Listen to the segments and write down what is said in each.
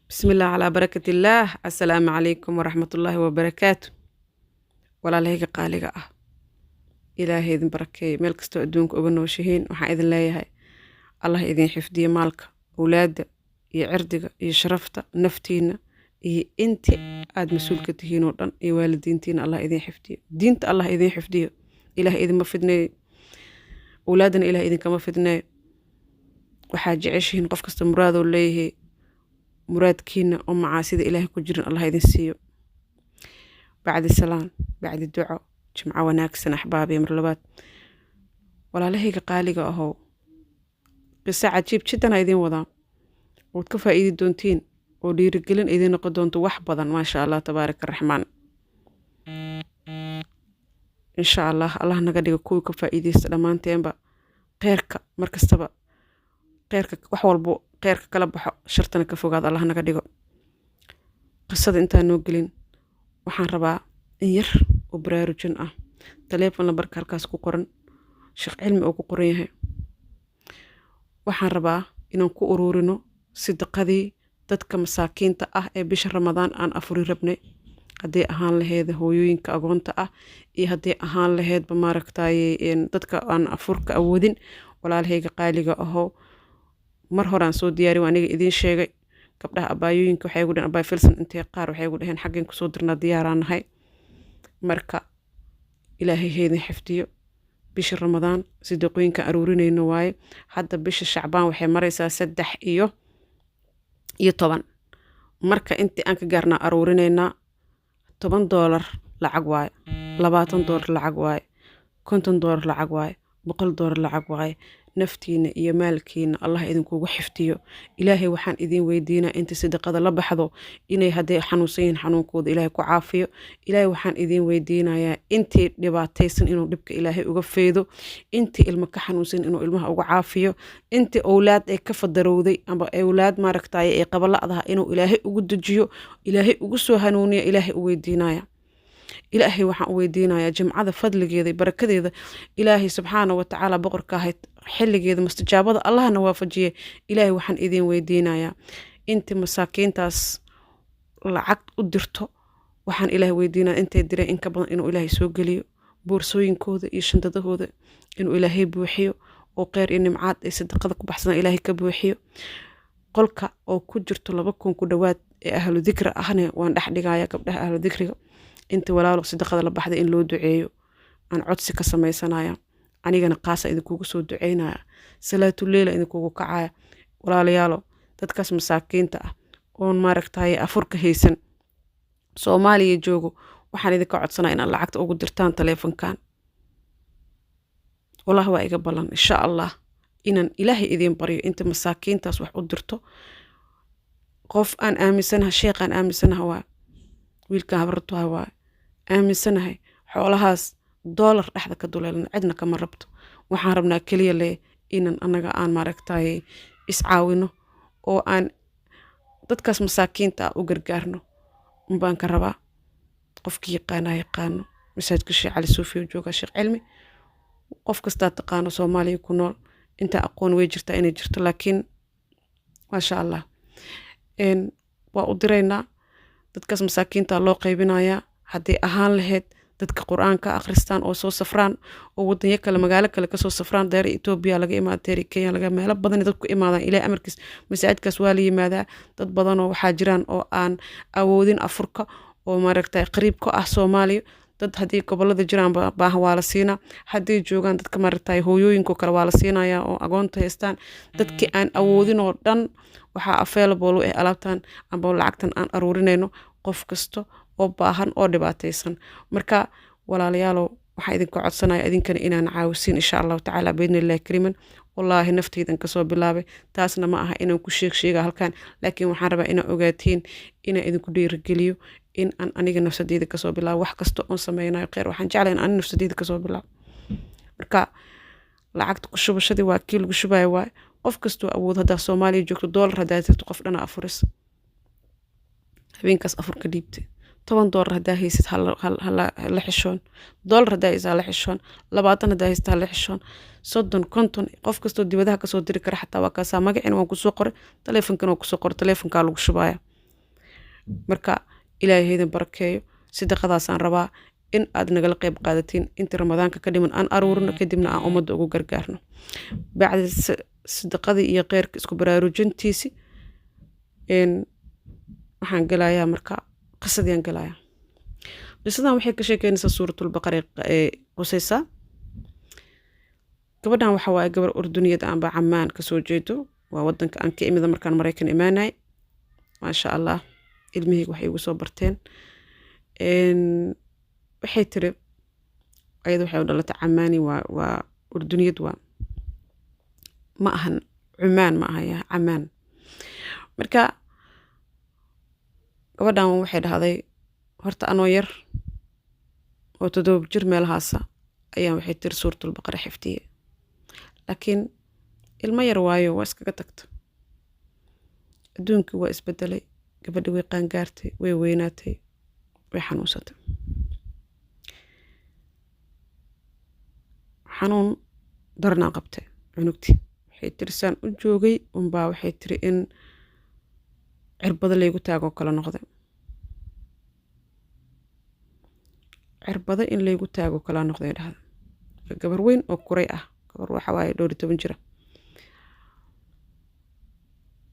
Bismillaah calaa barakati illaah. Assalaamu calaykum waraxmatullaahi wabarakaatu. Walaalahayga qaaliga ah, Ilaahay idin barakeeyo meel kastoo adduunka uga nooshihiin. Waxaan idin leeyahay, Allah idin xifdiyo maalka, awlaadda iyo cirdiga iyo sharafta, naftiina iyo inti aad mas-uulka tihiin oo dhan iyo waalidiintiina Allah idin xifdiyo. Diinta Allah idin xifdiyo. Ilaah idinma fidneeyo, awlaaddana Ilaah idinkama fidneeyo. Waxaad jeceshihiin, qof kasta muraadoo leeyahay, muraadkiina oo macaasida Ilaahay ku jirin Allah idin siiyo. Bacdi salaan, bacdi duco, jimco wanaagsan, axbaabiya. Mar labaad, walaalahayga qaaliga ahow, qiso cajiib jiddan a idiin wadaa ood ka faa'iidi doontiin oo dhiirigelin idiin noqon doonto wax badan, maasha Allah, tabaaraka raxmaan. Insha Allah, Allah naga dhigo kuwii ka faa'iideysta dhammaanteenba kheyrka. Mar kastaba kheyrka, wax walbo kheyrka kala baxo, shartana ka fogaado, Allah naga dhigo. Qisada intaan noo gelin, waxaan rabaa in yar oo baraarujin ah. Taleefon lambarka halkaas ku qoran, Sheekh Cilmi oo ku qoran yahay, waxaan rabaa inaan ku uruurino sidaqadii dadka masaakiinta ah ee bisha Ramadaan aan afuri rabnay, hadday ahaan laheyd hooyooyinka agoonta ah iyo hadday ahaan laheydba maaragtaye dadka aan afurka awoodin. Walaalahayga qaaliga ahow, mar horaan soo diyaari, waa aniga idiin sheegay. Gabdhaha abaayooyinka waxay igu dhaheen, "Abaay Filson intee?" Qaar waxay igu dhaheen, "Xaggeen kusoo dirnaa? Diyaaraan nahay." Marka Ilaahay haydin xifdiyo. Bisha Ramadaan sidaqooyinka aruurinayno waaye. Hadda bisha Shacbaan waxay maraysaa 13. Marka intii aan ka gaarnaa aruurinaynaa. $10 lacag waaye, $20 lacag waaye, $50 lacag waaye, $100 lacag waaye. Naftiina iyo maalkiina Allah idinkugu xifdiyo. Ilaahay waxaan idin weydiinaa inta sadaqada la baxdo inay, hadday xanuunsan yihiin, xanuunkooda Ilaahay ku caafiyo. Ilaahay waxaan idin weydiinayaa intii dhibaataysan inuu dhibka Ilaahay uga feedo, intii ilmo ka xanuunsan inuu ilmaha uga caafiyo, intii owlaad ay ka fadarowday ama owlaad maaragtaye ay qabala'daha inuu Ilaahay ugu dejiyo, Ilaahay ugu soo hanuuniyo Ilaahay u weydiinaya. Ilaahay waxaan u weydiinayaa jimcada fadligeeda iyo barakadeeda, Ilaahay subxaana wa tacaala boqorka ahayd, xilligeeda mustajaabada Allahna waafajiye. Ilaahay waxaan idin weydiinayaa intii masaakiintaas lacag u dirto, waxaan Ilaahay weydiinaya intay direen in ka badan inuu Ilaahay soo geliyo boorsooyinkooda iyo shandadahooda, inuu Ilaahay buuxiyo oo kheyr iyo nimcaad ay sadaqada ku baxsadaan Ilaahay ka buuxiyo. Qolka oo ku jirto 2000 ku dhowaad ee ahlu dikri ahne waan dhex dhigaya gabdhaha ahlu dikriga, inta walaalo sadaqada la baxday in loo duceeyo aan codsi ka samaysanaya. Anigana qaasa idinkugu soo duceynaya, salaatuleyla idinkugu kacaya. Walaalayaalo, dadkaas masaakiinta ah oon maaragtaye afurka haysan, Soomaaliya joogo, waxaan idinka codsanaya inaad lacagta ugu dirtaan taleefonkan. Wallahi waa iga ballan, insha Allah, inaan Ilaahay idiin baryo inta masaakiintaas wax u dirto. Qof aan aaminsanaha, sheekhaan aaminsanaha waa wiilkan habartuha, waa aaminsanahay. Xoolahaas doolar dhexda ka duleelna cidna kama rabto. Waxaan rabnaa keliya leh inan anaga aan maaragtaye iscaawino oo aan dadkaas masaakiinta ah u gargaarno unbaan ka rabaa. Qofkii yaqaanaa yaqaano, masaajidka Sheekh Cali Suufiya joogaa Sheekh Cilmi. Qof kastaa taqaano Soomaaliya ku nool, intaa aqoon way jirtaa inay jirto, laakiin maasha Allah waa u diraynaa. Dadkaas masaakiinta loo qaybinayaa, hadday ahaan lahayd dadka Qur-aanka akhristaan oo soo safraan oo wadanyo kale, magaalo kale kasoo safraan, deer Etoobiya laga imaada, deer Kenya laga, meelo badan dadku imaadaan. Ilaah amarkiis masaajidkaas waa la yimaadaa. Dad badanoo waxaa jiraan oo aan awoodin afurka oo maaragtay qariib ka ah Soomaaliya. Dad haddii gobolada jiraan baahan waa la siinaa. Hadday joogaan dadka maaragtay hooyooyinko kale waa la siinayaa oo agoonta haystaan. Dadkii aan awoodin oo dhan waxaa available u ah alaabtan amba lacagtan aan aruurinayno, qof kasta oo baahan oo dhibaataysan. Marka walaalayaalow, waxaan idinka codsanaya idinkana inaan caawisiin, insha Allahu tacaala, biidni illahi kariiman. Wallaahi naftaydan kasoo bilaabay, taasna ma aha inaan ku sheeg sheega halkan, laakiin waxaan rabaa inaan ogaatiin, inaan idinku dhiirigeliyo in aan aniga nafsadeyda kasoo bilaabo. Wax kasta oon sameynayo kheyr, waxaan jeclay in ani nafsadeyda kasoo bilaabo. Marka lacagta ku shubashadii waa kii lagu shubayo waay. Qof kastoo awood, haddaa Soomaaliya joogto, doolar haddaa tirto, qof dhana afuris habeenkaas afurka dhiibtay. $10 haddaa haysid, hala xishoon. Doolar haddaa haysid, hala xishoon. 20 haddaa haysid, hala xishoon. 30, 50, qof kastoo dibadaha kasoo diri kara xataa waa kaasaa. Magacina waan kusoo qoray, taleefonkana waan kusoo qoray, taleefonkaa lagu shubaya. Marka Ilaahay haydan barakeeyo. Sadaqadaasaan rabaa in aad nagala qayb qaadatiin inta Ramadaanka ka dhiman, aan aruurino, kadibna aan ummadda ugu gargaarno. Bacdi sadaqadii iyo kheyrka isku baraarujintiisi, waxaan galayaa marka qisadiiaan galayaa. Qisadan waxay ka sheekeynaysaa Suuratulbaqara ee qusaysaa. Gabadhan waxa waaye gabar Urduniyad aanba Camaan kasoo jeedo, waa wadanka aan ka imida markaan Maraykan imaanay. Maasha Allah, ilmihayga waxay igu soo barteen. Waxay tiri ayada waxay u dhalatay Camaani, waa Urduniyad, waa ma ahan Cumaan, ma aha ya Camaan. Marka gabadhan waxay dhahday, horta anoo yar oo 7 jir meelahaasa ayaan, waxay tiri, Suuratulbaqara xifdiyey, laakiin ilmo yar waayo, waa iskaga tagta. Adduunkii waa isbedelay, gabadhi way qaangaartay, way weynaatay, way xanuunsatay. Xanuun daranaa qabtay cunugtii. Waxay tiri saan u joogay unbaa, waxay tiri, in cirbado laygu taagoo kala noqday, cirbado in laygu taago kala noqday dhahda. Gabar weyn oo kuray ah, gabar waxa waaye dhowr iyo toban jira.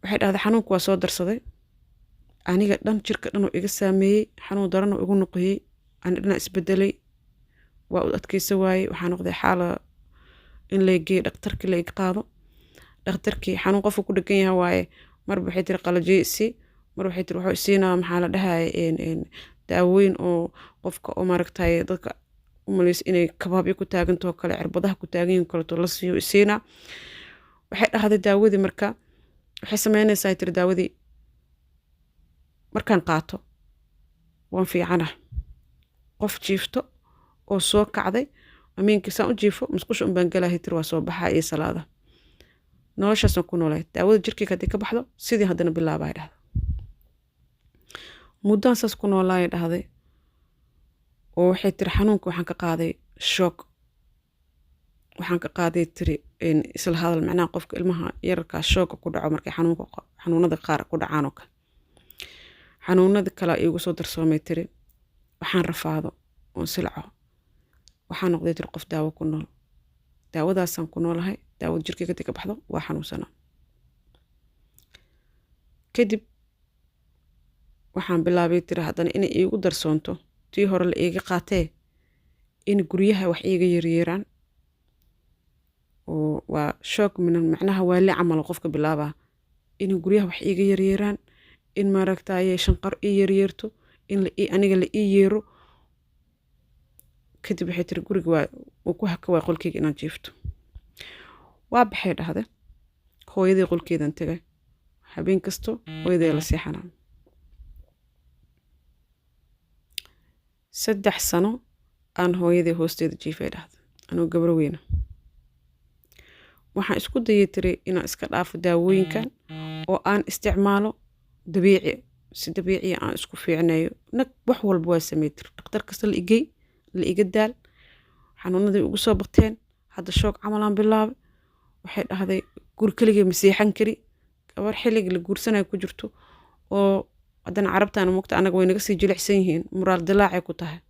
Waxay dhahday xanuunku waa soo darsaday aniga dhan, jirka dhan oo iga saameeyey, xanuun daran oo igu noqoyey, ani dhanaa isbedelay, waa u adkeysa waayey. Waxaa noqday xaala in lay geeyo dhakhtarkii, la iga qaado dhakhtarkii. Xanuun qofka ku dhegan yahay waaye. Marba waxay tiri qalajiye isii, mar waxay tiri wuxuu isiinaa, maxaa la dhahaye, daawooyin oo qofka oo maaragtay dadka u maleysa inay kabaabyo ku taagantao kale, cirbadaha ku taagan yihiin kaleeto la siiyo isiinaa. Waxay dhahday daawadii marka waxay sameynaysaa, tiri, daawadii markaan qaato waan fiicana, qof jiifto oo soo kacday amiinkii saan u jiifo, musqusha unbaan galahay, tiri, waa soo baxaa iyo salaada, noloshaasaan ku noolahay. Daawada jirkeyga haddii ka baxdo, sidii haddana bilaabay dhahda. Muddaan saas ku noolaaya dhahday, oo waxay tiri xanuunka waxaan ka qaaday shock, waxaan ka qaaday, tiri, isla hadal, macnaha qofka ilmaha yararkaa shock-ga ku dhaco markay xanuunka, xanuunada qaar ku dhacaan oo kale. Xanuunada kale iigu soo darsoomay, tiri, waxaan rafaado oon silco. Waxaan noqday, tiri, qof daawo ku nool, daawadaasaan ku noolahay. Daawada jirkeyga haddii ka baxdo waa xanuunsanaa. Kadib waxaan bilaabay, tiri, haddana inay iigu darsoonto tii hore la iiga qaatee, in guryaha wax iiga yaryeeraan, oo waa shock min macnaha waali camal qofka bilaabaa, in guryaha wax iiga yaryeeraan, in maaragtaye shanqar ii yaryeerto, in aniga la ii yeero. Kadib waxay tiri guriga waa uu ku haka waay qolkeyga inaan jiifto. Waa baxay dhahde, hooyadii qolkeedan tegay, habeen kasto hooyaday la seexanaa. 3 sano aan hooyadii hoosteeda jiifay dhahda, anuu gabro weyna. Waxaan isku dayay, tiri, inaan iska dhaafo daawooyinkan oo aan isticmaalo dabiici, si dabiiciya aan isku fiicnayo nag. Wax walba waa samey, tiri, dhakhtar kasta la igey, la iga daal, xanuunadii ugu soo bateen, hadda shock camalaan bilaabay. Waxay dhahday guri keligay ma seexan kari. Gabar xilliga la guursanayo ku jirto, oo haddana Carabtana mugta annaga way naga sii jilicsan yihiin, muraal dilaacay ku tahay.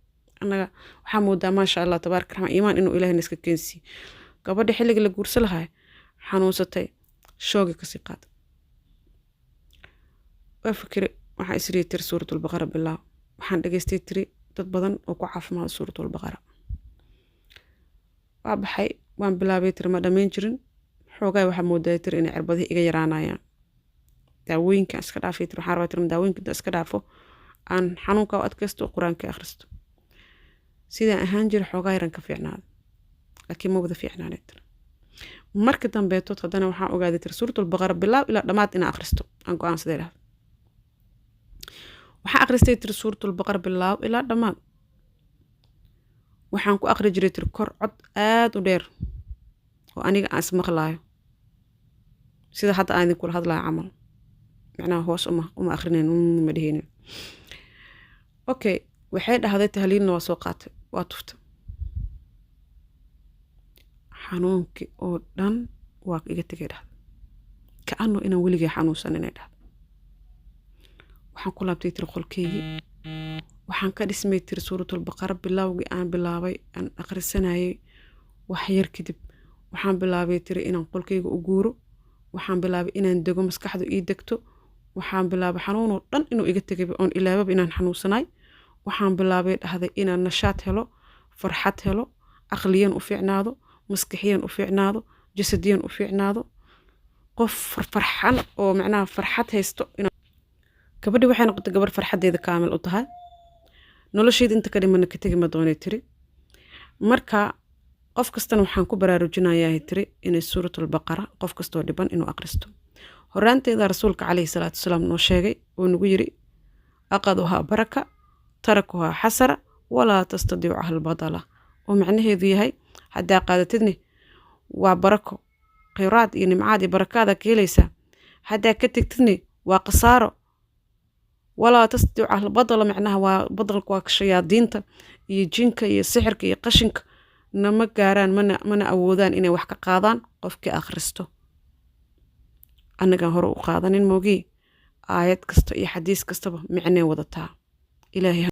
Annaga waxaa moodaa, maasha Allah, tabaaraka raxmaan, iimaan inuu Ilaahay naska keensiiye. Gabadha xilliga la guursan lahay xanuunsatay, shock-gi kasii qaada. Waa fikire, waxaan isriyi, tiri, Suuratulbaqara bilaaw. Waxaan dhageystay, tiri, dad badan oo ku caafimaada Suuratulbaqara. Waa baxay, waan bilaabay, tiri, ma dhammayn jirin. Xoogaa waxaa moodaa, tiri, inay cirbadihii iga yaraanayaan, daawooyinkan iska dhaafay, tiri. Waxaan rabaa, tiri, daawooyinka inta iska dhaafo aan xanuunka u adkaysto, Qur-aanka akhristo. Sidaan ahaan jira xoogaa yaran ka fiicnaada, laakiin ma wada fiicnaanay, tiri. Marka dambeetood haddana waxaan ogaaday, tiri, Suuratulbaqara bilaab ilaa dhammaad inaan akhristo aan go-aansaday dhahda. Waxaan akhristay, tiri, Suuratulbaqara bilaab ilaa dhammaad. Waxaan ku akhri jiray, tiri, kor cod aad u dheer oo aniga aan ismaqlaayo, sida hadda aan idinkula hadlayo camal, macnaha hoos uma akhrinayn, ma dhehaynin. Okay, waxay dhahday tahliilna waa soo qaatay, waa tuftay, xanuunkii oo dhan waa iga tegay dhahday, ka-ano inaan weligay xanuunsan inay dhahday. Waxaan Waxaan ku laabtay, tiri, qolkeygii. Waxaan ka dhismay, tiri, Suuratulbaqara. Bilowgii aan bilaabay aan akhrisanayay, wax yar kadib waxaan bilaabay, tiri, inaan qolkeyga u guuro. Waxaan bilaabay inaan dego, maskaxdu ii degto. Waxaan bilaabay xanuunoo dhan inuu iga tegayba, oon ilaababa inaan xanuunsanaay. Waxaan bilaabay, dhahday, inaan nashaad helo, farxad helo, caqliyan u fiicnaado, maskaxiyan u fiicnaado, jasadiyan u fiicnaado, qof farxan oo macnaha farxad haysto. Gabadhii waxay noqotay gabar farxaddeeda kaamil u tahay. Nolosheeda inta ka dhimana ka tegi ma doonay, tiri. Marka qof kastana waxaan ku baraarujinayaa, tiri, inay Suuratulbaqara qof kastoo dhiban inuu aqristo. Horaanteeda Rasuulka calayhi salaatu wasalaam noo sheegay oo nagu yiri: "أخذها بركة، تركها حسرة، ولا تستطيعها البطلة." Oo macnaheedu yahay, haddaa qaadatidni waa barako, khayraad iyo nimcaad iyo barakaada ka helaysaa. Haddaa ka tegtidni waa khasaaro. ولا تستطيعها البطلة, macnaha waa badalka, waa shayaadiinta iyo jinka iyo sixirka iyo qashinka nama gaaraan, mana awoodaan inay wax ka qaadaan qofkii akhristo. Annagaan hore u qaadanin moogii. Aayad kasta iyo xadiis kastaba micnay wadataa. Ilaahay.